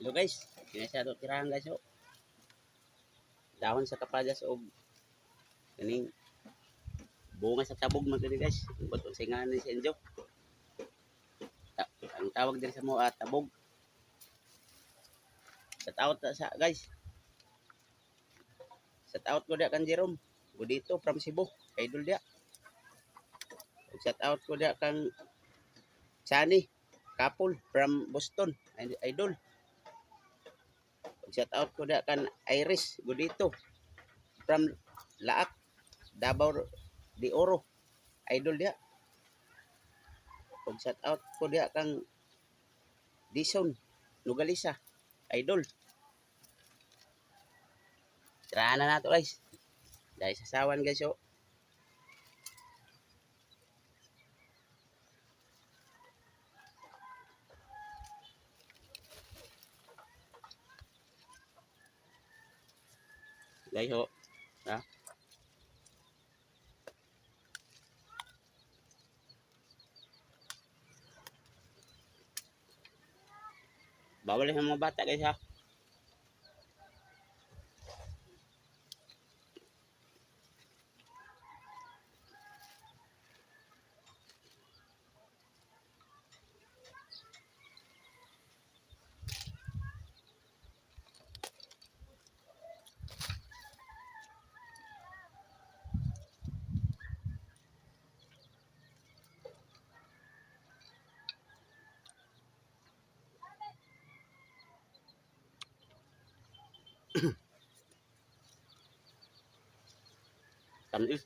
Hello guys, kini sa ato tirahan, guys, oh. Dahon sa kapadas og kaning bunga sa tabog man kini, guys. Ambot unsay ngalan ni sa inyo. Ang tawag diri sa mo tabog. Shout out ta sa guys. Shout out ko diya kang Jerome Budito from Cebu, idol diya. Ug shout out ko diya kang Chani Kapul from Boston, idol. Ug shout out ko diya kan Iris Budito from Laak, Davao de Oro, idol diya. Ug shout out ko diya kang Dison Nugalisa, idol. Tirahan na nato, guys. Dahil sa sawan, guys, oh. Guys, oh. Ha? Bawal yung mga bata, guys, ha. Tamis.